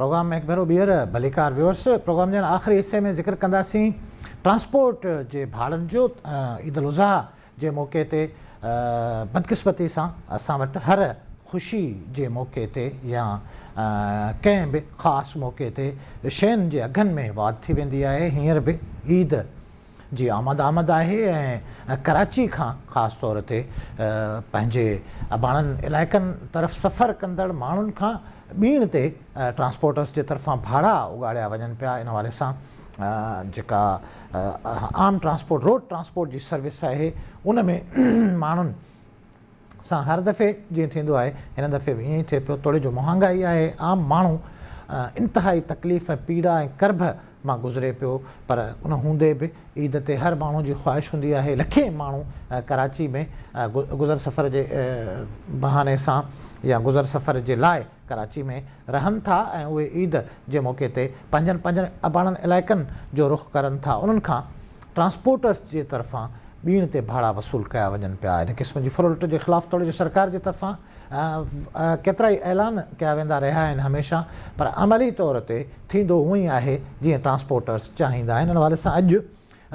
Programme ۾ هڪ ڀيرو ٻيهر ڀليڪار ويورس پروگرام جي آخري حصي ۾ ذڪر ڪنداسين ٽرانسپورٽ جي ڀاڙن جو عيد الاضحيٰ جي موقعي تي بدقسمتي سان اسان وٽ هر خوشي جي موقعي تي يا ڪنهن به خاص موقعي تي شين جي اگهن ۾ واڌ ٿي ويندي آهي هينئر به عيد جي آمد آمد آهي ۽ ڪراچي کان خاص طور تي پنهنجي اباڻن علائقن طرف سفر ڪندڙ ماڻهن کان ٻيڻ تي ٽرانسپورٽرز جي طرفان ڀاڙا اڳاڙيا وڃن پيا ان حوالي سان جيڪا عام ٽرانسپورٽ روڊ ٽرانسپورٽ جي سروس آهي ان ۾ ماڻهن سان هر دفعي جيئن ٿيندو آهي هن دفعي به ائين ئي ٿئي پيو توڙي جو مهانگائي آهي عام ماڻهو انتهائي تڪليف ۽ پيڙا ۽ ڪرب مان گذري پيو پر ان هوندي به عيد تي هر ماڻهو جي خواهش هوندي آهي لکين ماڻهو ڪراچي ۾ گذر سفر جي بهاني سان يا گذر سفر جي لاء ڪراچي ۾ رهن ٿا ۽ اهي عيد جي موقعي تي پنهنجن پنهنجن اباڻن علائقن جو رخ ڪرن ٿا انهن کان ٽرانسپورٽرز جي طرفان ٻيڻ تي ڀاڙا وصول ڪيا وڃن پيا. ان قسم جي ڦرلٽ جي خلاف توڙي جو سرڪار جي طرفان ڪيترائي اعلان ڪيا ويندا رهيا آهن هميشه پر عملي طور تي ٿيندو اونئين آهي جيئن ٽرانسپورٽرز چاهيندا آهن. ان حوالي سان اڄ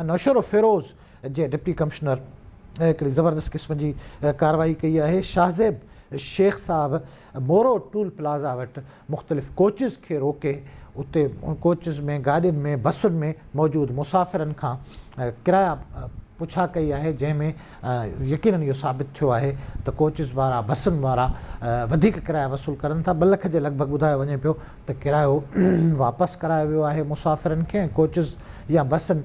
نوشهروفيروز جي ڊپٽي ڪمشنر هڪڙي زبردست قسم جي ڪارروائي ڪئي آهي. شاهزيب شيخ صاحب مورو ٽول پلازا وٽ مختلف ڪوچز کي روڪي اتي ان ڪوچز ۾ گاڏين ۾ بسن ۾ موجود مسافرن کان ڪرايا پڇا ڪئي آهي جنهن ۾ يقينن اهو ثابت ٿيو آهي ته ڪوچز وارا بسن وارا وڌيڪ ڪرايا وصول ڪرن ٿا ٻه لک جي لڳ ڀڳ ٻڌايو وڃي پيو ته ڪرايو واپس ڪرايو ويو آهي مسافرن کي ۽ ڪوچز يا بسن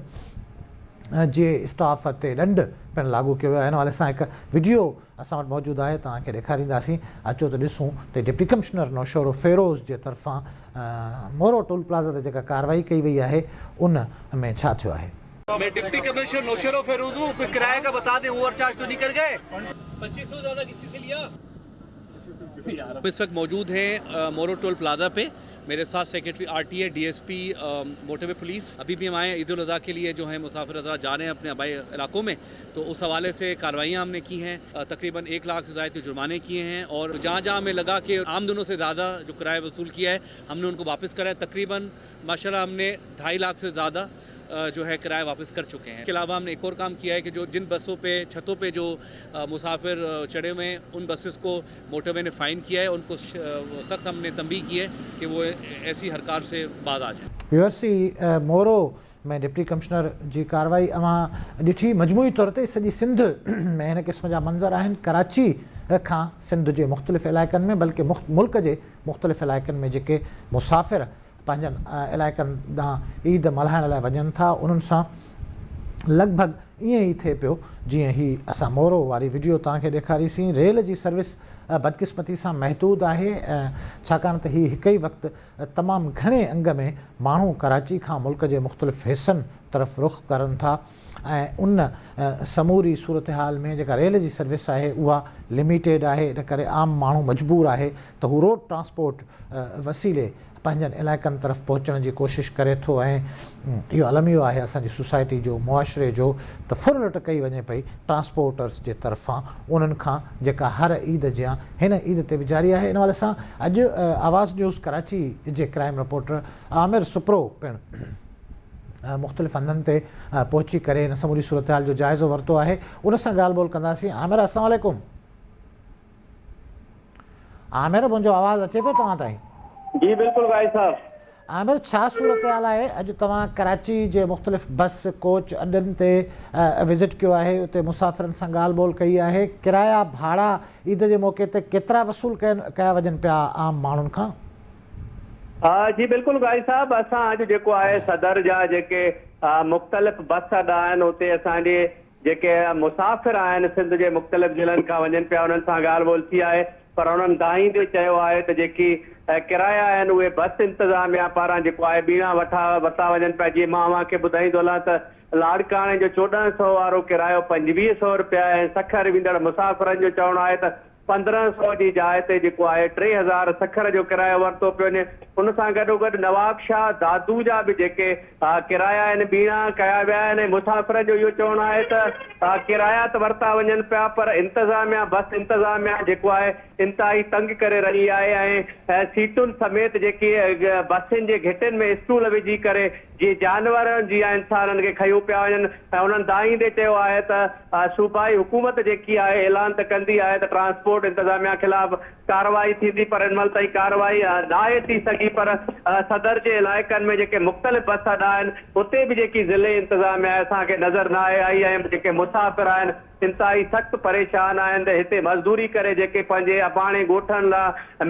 جي اسٽاف تي ڏنڊ پڻ لاڳو ڪيو ويو آهي ان حوالي سان هڪ وڊيو اسان وٽ موجود آهي توهان کي ڏيکارينداسين اچو ته ڏسون ته ڊپٽي ڪمشنر نوشهروفيروز جي طرفان مورو ٽول پلازا تي جيڪا ڪارروائي ڪئي وئي آهي ان ۾ ڇا ٿيو آهي. مين ڊپٽي ڪمشنر نوشهروفيروز هون ڪوئي ڪرايه ڪا بتا دين اوور چارج تو نهين ڪر گئي پچيس سو زياده ڪسي سي ليا. اس وقت موجود هين مورو ٽول پلازا پي ميري ساٿ secretary R T A D S P motorway police ابهي بهي هم آئي هين عيد الاضحيٰ ڪي ليي جو هين مسافر حضرات جا رهي هين اپني آبائي علاقو مين تو اس حوالي سي ڪاروائيان هم ني ڪي هين تقريبن ايڪ لاک سي زائد ڪي جرماني ڪيي هين اور جهان جهان همين لگا ڪي عام دنون سي زياده جو ڪرايه وصول ڪيا هي هم ني ان ڪو واپس ڪرايا تقريبن ماشاءالله هم ني ڍائي لاک سي زياده جو هي ڪرايه واپس ڪر چڪي هين اس ڪي علاوه هم ني ايڪ اور ڪام ڪيا هي ڪي جو جن بسون پي ڇتون پي جو مسافر چڙهي هوئي هين ان بسز ڪو موٽر وي ني فائن ڪيا هي ان ڪو سخت هم ني تنبيهه ڪي هي ڪي وو ايسي حرڪات سي باز آ جائين. ويورس هي مورو ۾ ڊپٽي ڪمشنر جي ڪارروائي اوهان ڏٺي مجموعي طور تي سڄي سنڌ ۾ هن قسم جا منظر آهن ڪراچي کان سنڌ جي مختلف علائقن ۾ بلڪه ملڪ جي مختلف علائقن ۾ جيڪي مسافر پنهنجن علائقن ڏانهن عيد ملهائڻ لاء وڃن ٿا انهن سان لڳ ڀڳ ائين ئي ٿئي پيو جيئن هي اسان مورو واري وڊيو توهان کي ڏيکاري سين ريل جي سروس بدقسمتي سان محدود آهي ڇاڪاڻ ته هي هڪ ئي وقت تمام گهڻي انگ ۾ ماڻهو ڪراچي کان ملڪ جي مختلف حصن طرف رخ ڪرن ٿا ۽ ان سموري صورتحال ۾ جيڪا ريل جي سروس آهي اها لميٽيڊ آهي ان ڪري عام ماڻهو مجبور آهي ته هو روڊ ٽرانسپورٽ وسيلي پنهنجن علائقن طرف پهچڻ جي ڪوشش ڪري ٿو ۽ اهو الميو آهي اسان جي سوسائٽي جو معاشري جو ته ڦرلٽ ڪئي وڃي پئي ٽرانسپورٽرز جي طرفان انهن کان جيڪا هر عيد جيان هن عيد تي به جاري آهي ان حوالي سان اڄ آواز نيوز ڪراچي جي ڪرائيم رپورٽر عامر سپرو پڻ مختلف هنڌن تي پهچي ڪري هن سموري صورتحال جو جائزو ورتو آهي ان سان ڳالهه ٻولهه ڪنداسين عامر السلام عليڪم. عامر منهنجو آواز اچي پيو توهان تائين؟ جي بلڪل قائد صاحب. عامر ڇا صورتحال آهي اڄ توهان ڪراچي جي مختلف بس ڪوچ اڏن تي وزٽ ڪيو آهي اتي مسافرن سان ڳالهه ٻولهه ڪئي آهي ڪرايا ڀاڙا عيد جي موقعي تي ڪيترا وصول ڪيا وڃن پيا عام ماڻهن کان؟ جي بلڪل قائد صاحب اسان اڄ جيڪو آهي صدر جا جيڪي مختلف بس اڏا آهن اتي اسان جي جيڪي مسافر آهن سنڌ جي مختلف ضلعن کان وڃن پيا انهن سان ڳالهه ٻولهه ٿي آهي پر انهن دانهيندي چيو آهي ته جيڪي ڪرايا آهن اهي بس انتظاميا پاران جيڪو آهي ٻيڻا وٺا ورتا وڃن پيا جيئن مان اوهان کي ٻڌائيندو هلان ته لاڙڪاڻي جو چوڏهن سئو وارو ڪرايو پنجويهه سئو رپيا ۽ سکر ويندڙ مسافرن جو چوڻ آهي ته پندرهن سئو جي جاء تي جيڪو آهي 3000 سکر جو ڪرايو ورتو پيو وڃي ان سان گڏوگڏ نوابشاهه دادو جا به جيڪي ڪرايا آهن ٻيڻا ڪيا ويا آهن ۽ مسافرن جو اهو چوڻ آهي ته ڪرايا ته ورتا وڃن پيا پر انتظاميا بس انتظاميا جيڪو آهي انتهائي تنگ ڪري رهي آهي ۽ سيٽن سميت جيڪي بسين جي گهٽين ۾ اسٽول وجهي ڪري جيئن جانورن جيان انسانن کي کنيون پيا وڃن ۽ انهن دانهيندي چيو آهي ته صوبائي حڪومت جيڪي آهي اعلان ته ڪندي آهي ته ٽرانسپورٽ انتظاميا خلاف ڪارروائي ٿيندي پر هن مهل تائين ڪارروائي ناهي ٿي سگهي پر صدر جي علائقن ۾ جيڪي مختلف بس اڏا آهن اتي به جيڪي ضلعي انتظاميا آهي اسان کي نظر ناهي آئي ۽ جيڪي مسافر آهن انتهائي سخت پريشان آهن ته هتي مزدوري ڪري جيڪي پنهنجي اباڻي ڳوٺن لا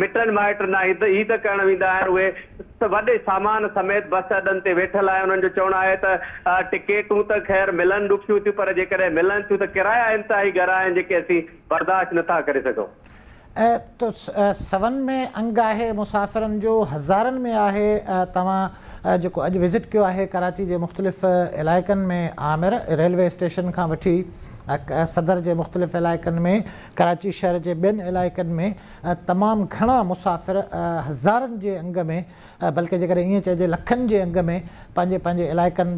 مٽن مائٽن ڏانهن عيد ڪرڻ ويندا آهن اهي وڏي سامان سميت بس اڏن تي ويٺل آهن انهن جو چوڻ آهي ته ٽڪيٽون ته خير ملن ڏکيون ٿيون پر جيڪڏهن ملن ٿيون ته ڪرايا انتهائي ڳرا آهن جيڪي اسين برداشت نٿا ڪري سگهون. ته سون ۾ انگ آهي مسافرن جو هزارن ۾ آهي توهان جيڪو اڄ وزٽ ڪيو آهي ڪراچي جي مختلف علائقن ۾ عامر ريلوي اسٽيشن کان وٺي صدر جي مختلف علائقن ۾ ڪراچي شهر جي ٻين علائقن ۾ تمام گهڻا مسافر هزارن جي انگ ۾ بلڪه جيڪڏهن ائين چئجي لکن جي انگ ۾ پنهنجي پنهنجي علائقن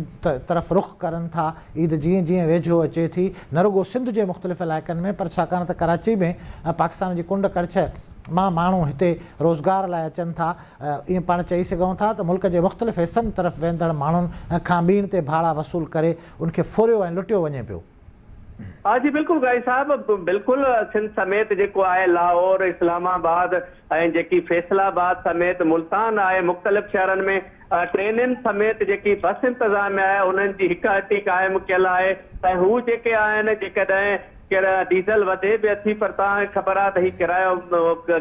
طرف رخ ڪرن ٿا. عيد جيئن جيئن ويجهو اچي ٿي نه رڳو سنڌ جي مختلف علائقن ۾ پر ڇاڪاڻ ته ڪراچي ۾ پاڪستان جي ڪنڊ ڪڙڇ مان ماڻهو هتي روزگار لاء اچن ٿا ائين پاڻ چئي سگهون ٿا ته ملڪ جي مختلف حصن طرف ويندڙ ماڻهن کان ٻيڻ تي ڀاڙا وصول ڪري ان کي ڦريو ۽ لٽيو وڃي پيو. ها جي بلڪل گاهي صاحب بلڪل سنڌ سميت جيڪو آهي لاهور اسلام آباد ۽ جيڪي فيصل آباد سميت ملتان آهي مختلف شهرن ۾ ٽرينن سميت جيڪي بس انتظاميا آهي انهن جي هڪ هٽي قائم ڪيل آهي ۽ هو جيڪي آهن جيڪڏهن ڊيزل وڌي به اٿي پر توهان کي خبر آهي ته هي ڪرايو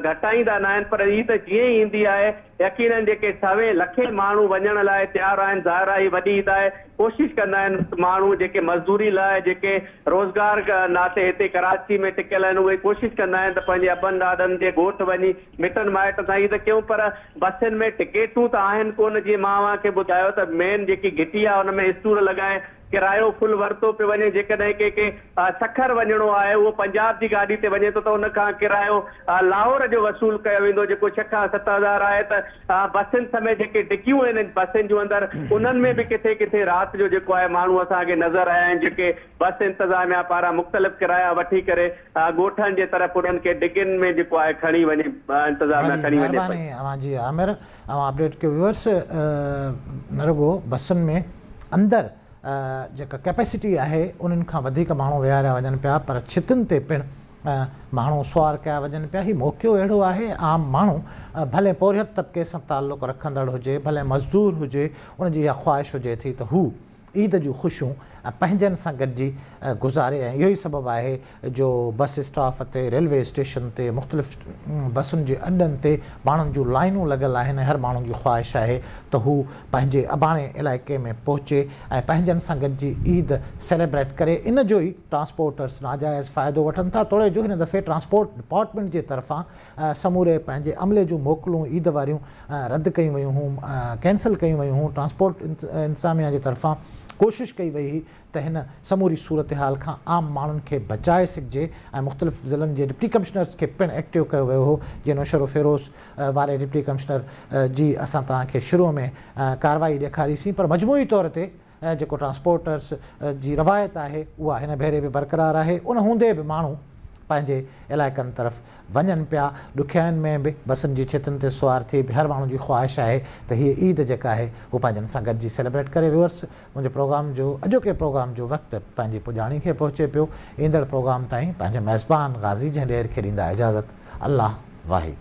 گهٽائيندا ناهن پر عيد جيئن ئي ايندي آهي يقينن جيڪي سوين لکين ماڻهو وڃڻ لاء تيار آهن ظاهر آهي هي وڏي عيد آهي ڪوشش ڪندا آهن ماڻهو جيڪي مزدوري لاء جيڪي روزگار ناتي هتي ڪراچي ۾ ٽڪيل آهن اهي ڪوشش ڪندا آهن ته پنهنجي ابن ڏاڏن جي ڳوٺ وڃي مٽن مائٽن سان عيد ڪيون پر بسين ۾ ٽڪيٽون ته آهن ڪونه جيئن مان اوهان کي ٻڌايو ته مين جيڪي گهٽي آهي ان ۾ اسٽور لڳائي ڪرايو فل ورتو پيو وڃي جيڪڏهن ڪنهن کي سکر وڃڻو آهي اهو پنجاب جي گاڏي تي وڃي ٿو ته ان کان ڪرايو لاهور جو وصول ڪيو ويندو جيڪو ڇهه کان 7000 آهي ته بسن سميت جيڪي ڊگهيون آهن بسن جون اندر انهن ۾ به ڪٿي ڪٿي رات جو جيڪو آهي ماڻهو اسان کي نظر آيا آهن جيڪي بس انتظاميا پاران مختلف ڪرايا وٺي ڪري ڳوٺن جي طرف انهن کي ڊگهين ۾ جيڪو آهي کڻي وڃي انتظاميا وڏي کڻي وڃي پئي. مهرباني اوهان جي عامر اوهان اپڊيٽ ڪيو ويورس نه رڳو بسن ۾ اندر جيڪا ڪيپيسٽي آهي انهن کان وڌيڪ ماڻهو ويهاريا وڃن پيا پر ڇتن تي پڻ ماڻهو سوار ڪيا وڃن پيا هي موقعو اهڙو آهي عام ماڻهو ڀلي پورهيت طبقي سان تعلق رکندڙ هجي ڀلي مزدور هجي ان جي اها خواهش هجي ٿي ته هو عيد جون خوشيون پنهنجن سان گڏجي گذاري ۽ اهو ئي سبب آهي جو بس اسٽاف تي، ريلوي اسٽيشن تي، مختلف بسن جي اڏن تي ماڻهن جون لائينون لڳل آهن ۽ هر ماڻهو جي خواهش آهي ته هو پنهنجي اباڻي علائقي ۾ پهچي ۽ پنهنجن سان گڏجي عيد سيليبريٽ ڪري ان جو ئي ٽرانسپورٽرز ناجائز فائدو وٺن ٿا توڙي جو هن دفعي ٽرانسپورٽ ڊپارٽمينٽ جي طرفان سموري پنهنجي عملي جون موڪلون عيد واريون رد ڪيون ويون هيون ڪينسل ڪيون ويون هيون ٽرانسپورٽ انتظاميا جي طرفان ڪوشش ڪئي وئي هئي ته هن سموري صورتحال کان عام ماڻهن کي بچائي سگهجي ۽ مختلف ضلعن جي ڊپٽي ڪمشنرز کي پڻ ايڪٽو ڪيو ويو هو جيئن نوشهروفيروز واري ڊپٽي ڪمشنر جي اسان توهان کي شروع ۾ ڪارروائي ڏيکاريسين پر مجموعي طور تي جيڪو ٽرانسپورٽرز جي روايت آهي اها هن ڀيري به برقرار آهي ان هوندي به ماڻهو پنهنجي علائقن طرف وڃن پيا ڏکيائين ۾ به بسن جي ڇتن تي سوار ٿي به هر ماڻهو جي خواهش آهي ته هيء عيد جيڪا آهي هو پنهنجن سان گڏجي سيليبريٽ ڪري ويورس منهنجي پروگرام جو اڄوڪي پروگرام جو وقت پنهنجي پڄاڻي کي پهچي پيو ايندڙ پروگرام تائين پنهنجي ميزبان غازي جهنڊير کي ڏيندا اجازت الله واهي.